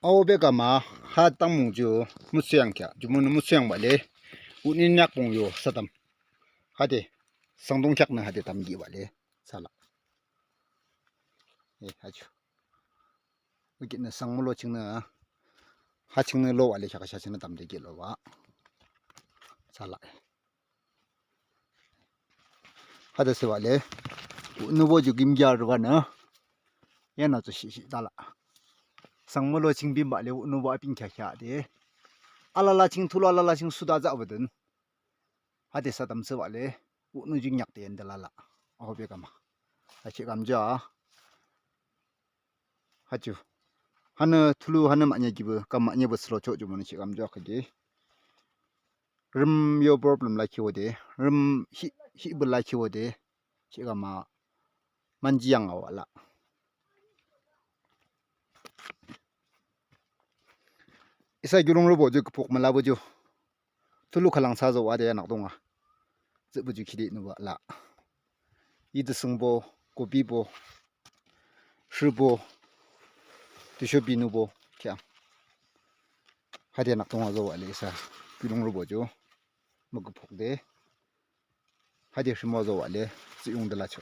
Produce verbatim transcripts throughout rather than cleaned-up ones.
Ao bekama ha tangmung ju mütsüyang kheah, jumonü mütsüyang bale. Wuni nyakpung yo sadam. Hade, sangdong kheaknü hade tamki bale. Sala. E, ha ju. Wikitnü sangmulo chingnü, ha chingnü lo bale kheaküsha chingnü tamde ki lo ba. Sala. Hade sibale, nubo ju gimgyar banü. Yana ju shi shi dala. Sangmulo ching bim bale, nubo apin kya kya de. Alala ching tulu alala ching suda za baden. Hade sadam sibale, nu ju nyak de yende lala. Aho bekama. Achi kamja. Hachu. Hanü tulu hanü manya gibi, kam manya bü silo cho jumonü chi kamja kagi. Rüm yo problem la kiwo de, rüm hi, hi bü la kiwo de, chikama manji yang awa la. Isa gulong robo ju kepok mala bo ju. Tulu kalang sa zo wa de anak donga. Zip bo ju kidi nuwa la. Yi de sing bo, kopi bo, shi bo, de sho binu bo, kya. Hade anak donga zo wa le isa. Gulong robo ju. Müküphok de. Hade shimo zo wa le, zi yung de la cho.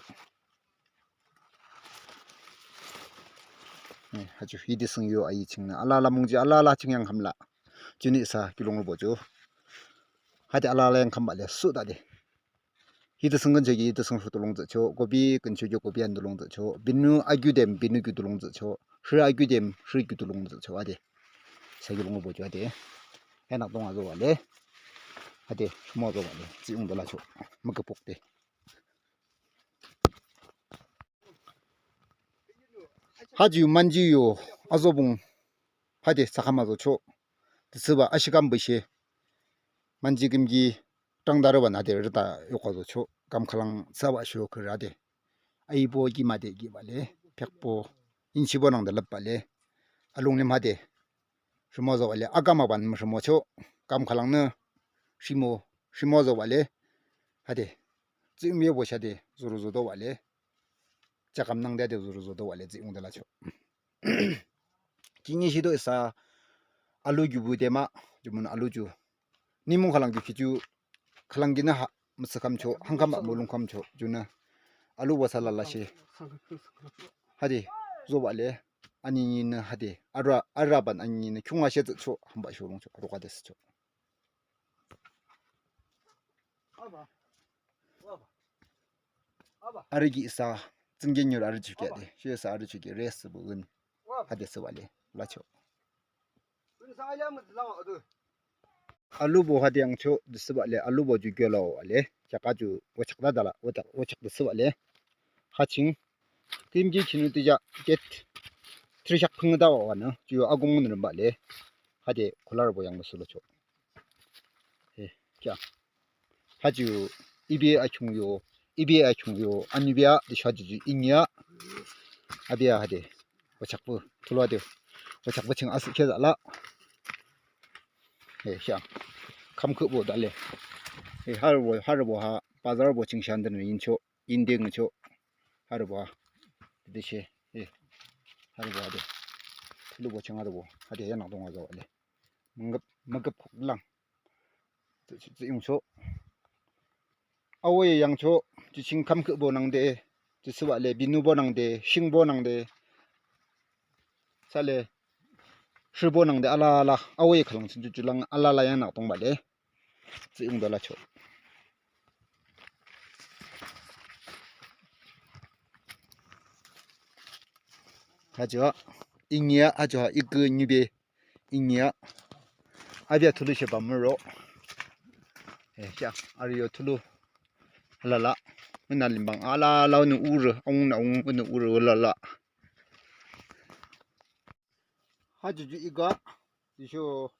Eh, hachu hide sing yo ayi ching na. Alala mungji alala ching yang hamla. Juni sa gulong robo ju. Hade alala yang hamba le, su da de. Hide sing gen chegi, hide sing shu tulong zi cho. Kopi gen chegi, kopi an tulong zi cho. Binu agyu dem, binu gyu tulong zi cho. Shi agyu dem, shi gyu tulong zi cho. Hade. Sa gulong robo ju hade. Anak donga zo wa le. Hade, shimo zo wa le. Zi yung de la cho. Müküphok de. Haji manji yo azobung hade sakama zo cho. Tisiba ashikam bishe. Manji kimgi tangdara ban hade rita yoko zo cho. Kam kalang saba sho kira de. Aibo gima de giba le. Pekbo. Inchibo nang de lep ba le. Alung lim hade. Shimo zo wa le. Akam aban shimo cho. Kam kalang ne. Shimo. Shimo zo wa le. Hade. Zi yung ye bo sha de. Zuru zo do wa le. Jakam nang de de zuru zo do wa le zi yung de la cho. Kini shi do isa alu gyu bu de ma, jumun alu ju. Ni mung kalang gyu ki ju, kalang gina ha, masa kam cho, hang kam ba mulung kam cho, juna. Alu wa sa la la shi. Hade, zo wa le, ani ni na hade, ara, ara ban ani ni na, kyung a shi zi cho, hamba shu lung cho, aru ka de si cho. Arü ki isa, tsinggen nyur arü chukya de, shi isa arü chukya, res bu un, hade si wa le, la cho. Alu bo hade yang cho, de si wa le, alu bo ju gyo la wa le, chaka ju, wachak da da la, wachak, wachak de si wa le. Haching, tim ki chinu tija, jet, trishak phung da wa na, ju agum ngun rin ba le, hade, kular bo yang su lo cho. Eh, kya. Haju, ibi achung yo, ibi achung yo, anibia, di shaju ju inya. Abia hade, wachakbu, tulwa de, wachakbu ching asu kya la. Eh, kya. Kam kubo dale. Eh, harbo, harbo ha, bazar bo ching shan den yin cho, yin ding cho. Harbo ha. De she, eh. Harbo hade. Tulu bo ching harbo. Hade ya nak dong azo le. Mangap, mangap kok lang. Zi, zi, zi yung cho. Awo ye yang cho, zi ching kam ke bo nang de, zi siwa le, binu bo nang de, shing bo nang de. Sa le, shi bo nang de, ala ala, awo ye kalang ching zi, zi lang, ala ala yang nak tong ba le. Zi yung do la cho. Hajo, inya, hajo, iku, nyube. Inya. Abia tulu she ba muro. Eh, sha, ario tulu. Halala. Mena limbang ala ala unu uru, aung na aung unu uru halala. Hajuju iga. Jisho.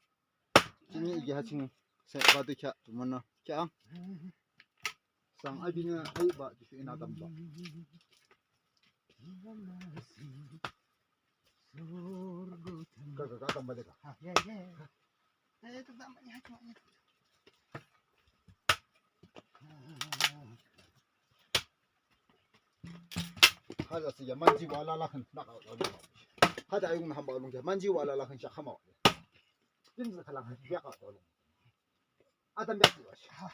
Jini igi haching. Sa ba du kya, tumana. Kya. Sang abina ai ba, jisho ina damba. Ka, ka, ka, tamba de ka. Ha, ya, ya, ya. Eh, to tamba, ya, to, ya. Hala si ya manji wa la la khan, na ka, la, la. Ata ayung na hamba olung ya. Manji wa la la khan sha khama wa. Dim za khala khan ya ka olung. Ata mbak wa sha.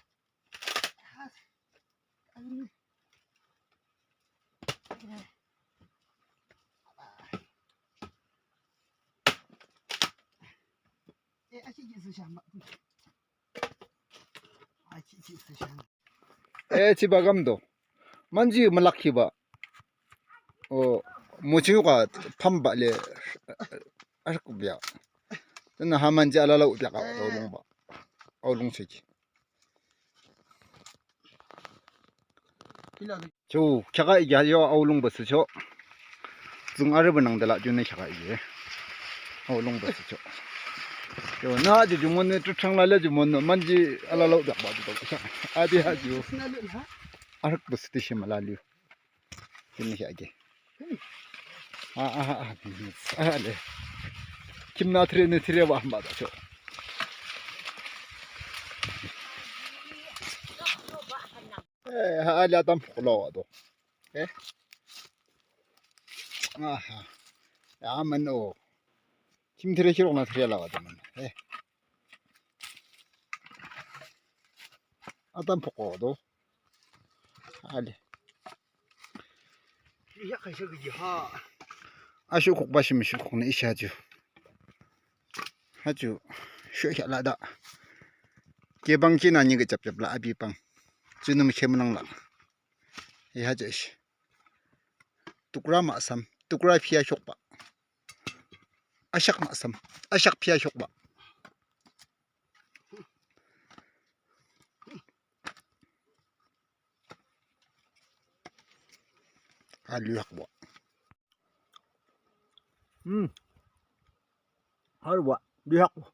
E, chiba kamdo. Manji malak kiba. O, moching ka pamba le. Arak bia. Tana ha manji alala u bia ka olung ba. Olung seki. Cho, kya ka iya yo olung ba se cho. Zung arba nang dala jun ne kya ka iya. Olung ba se cho. Yo, na ju ju mon ne tu chang la le ju mon ne manji alala u bia ba ju. Adi ha ju. Arak ba se ti shi ma la liu. Kim ne kya ke. A, a, a, a, le. Kim na thre ne thre wa ma da cho. E, ha, a, le atam phulo wa do. E. Aha. Ya, man o. Kim thre kirok na thre la wa do man. E. Atam phuko do. Ale. Ya, kaisa kiji ha. Ashu khukba shim shu khuk ne isha ju. Ha ju. Shu ya la da. Ke bang ki na ni ke jap jap la abi bang. Ju num khe mnang la. Ye ha ju ish. Tukra ma sam. Tukra phia shok ba. Ashak ma sam. Ashak phia shok ba. Alihak wa. Hmm. Har wa. Lihak wa.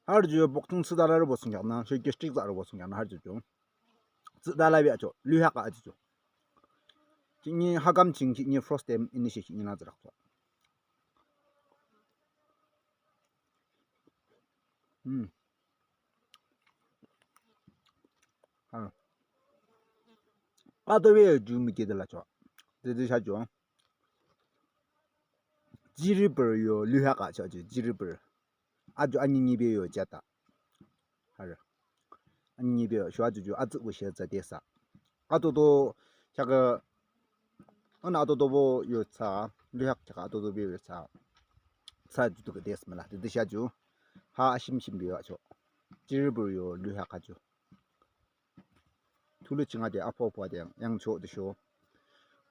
Har ju boxing sida la ro boxing ya na. Shi gastric za ro boxing ya na har ju ju. Sida la bia cho. Lihak a ju ju. Chini hakam ching chini first time ini shi chini na zrak cho. Hmm. Ha. Ato be ju mi ke de la cho. De de sha ju. Jiri per yo lu ha ka cho ju jiri per. Ajo ani ni be yo jata. Har. Ani ni be yo shu ajo ju ajo bu she za de sa. Ato to cha ka Ana atodobo yo tsa, luhak chaka atodobo yo tsa. Tsa ju tuke des mala, de de sha ju. Ha ashim shim yo acho. Jiribur yo luhak acho. Tulu chinga de apo apo de yang cho de sho.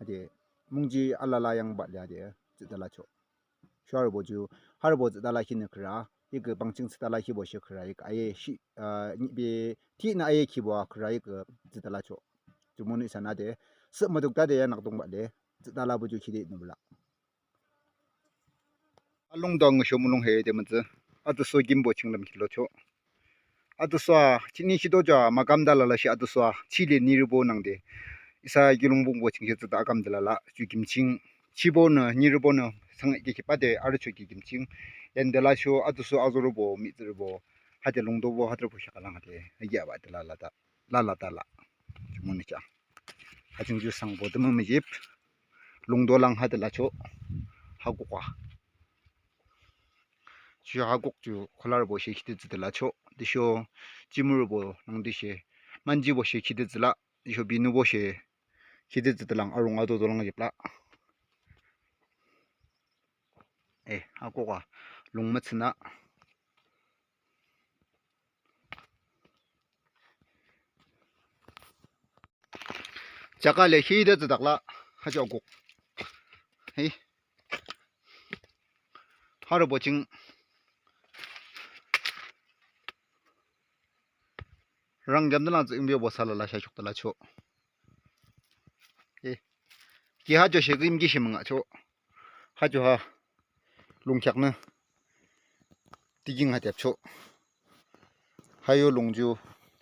Ade mungji alala yang ba le ade, zidala cho. Shuarübo ju, harübo zütala khinü khürü, yikü pangching zütala khibo she khürü, yikü aye shi, ah, nyibe, thi na aye khibo khürü, yikü zütala cho. Jumonü isanü de, sü müdük ta de ya nakdong ba de, zütala bu ju khide nübla. Alung dong sho mulung he de müzü, atsü so gimbo chinglam khilo cho. Atsü so a, chini shido ja, makam da lala shi atsü so a, chile nirübo nangde. Isa gilung bungbo ching shi züta akam de lala, ju gimching. Chibonü, nirübonü, sang ike kipade, arücho ki gimching. Yande la sho, atsü so azorobo, mitsürübo. Hade lungdobo, hadrobo shakalang hade. Agi aba de lala da. Lala da la. Jumonü cha. Haching ju sangbo de mümijip. Lungdo lang hade la cho. Haguka. Shu haguk ju kholarbo she khide zütala cho. Disho jimurübo nangde she. Manjibo she khide züla. Disho binubo she khide zütalang arung ado dolang jipla. Eh, haguka lung mütsüna. Chaka le hi de züdakla, ha chokuk. Hi. Harübo ching. Rang jam de lang zü imbe bo sala la sha chok de la cho. Hi. Ki ha cho she gim ki she manga cho. Ha cho ha. Lung kyak nü. Tiging ha tiap cho. Hayo lungju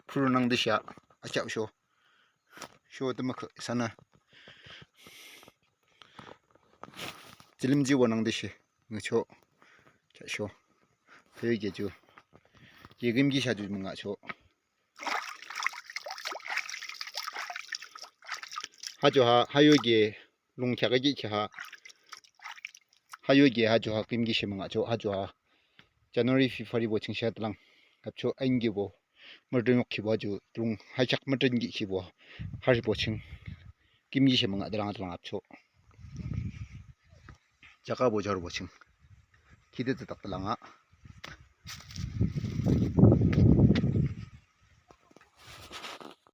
phuru nang disha, achak sho. Sho tümükhu sana. Chilimji wo nang dishi, ngi cho. Chak sho. Hayo geju. Gegim gi sha ju münga cho. Ha cho ha, hayo ge. Lung kya ka ki kya ha. Ayo ki ha ju ha kimki she müngüchoh, ha ju ha January, February bo ching she tülang. Hapchoh ain ki bo mürtün yok ki bo ha ju lung ha chak mürtün ki ki bo hari bo ching kimki she müngü tülang tülang hapchoh. Jaka bo jar bo ching. Kide tütak tülang a.